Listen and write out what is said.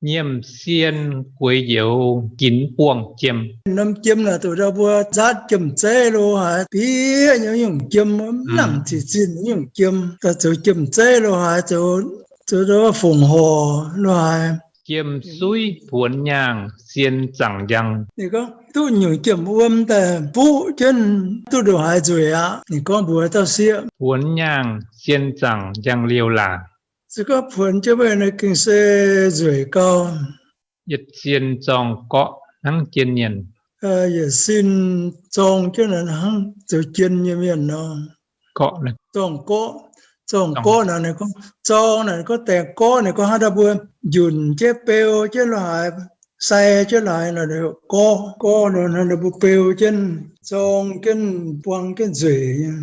Nyiemc sien gueix njoux ginx buangh jiem. Norm jiem naaic doqc ndau mbuo nzaatv jiem-zeiv lo haaix, bieqc nyei nyungc jiem, mv nangc zic zinh nyungc jiem, daaih zoux jiem-zeiv lo haaix, zoux fongc horc lo haaix. Jiem-suiv puonx nyaangh sien zaangc njang. Ninh gorngv duqv nyungc jiem-wuom daaih fuqv jienv duqv ndongc haaix nzueic aqv. Ninh gorngv mbuox dauh sieqv, puonx nyaangh sien zaangc njang liouh laac. Se gorngv puonx jienv wuov naaiv gengh se nzueic gau. Yietc sin zorng gorqv hnangv jien mienh. Yietc sin zorng jienv naaic hnangv zoux jien nyei mienh nor. Gorqv, zorng gorqv, zorng gorqv naaic, ninh gorngv zorng naaic, ninh gorngv dengx gorqv, ninh gorngv hnangv ndau mbuo njunc jienv beu jienv lo haaix, sai jienv lo haaix nor, gorqv, gorqv nor hnangv ndau mbuo beu jienv, zorng jienv, buang jienv nzueic nyei.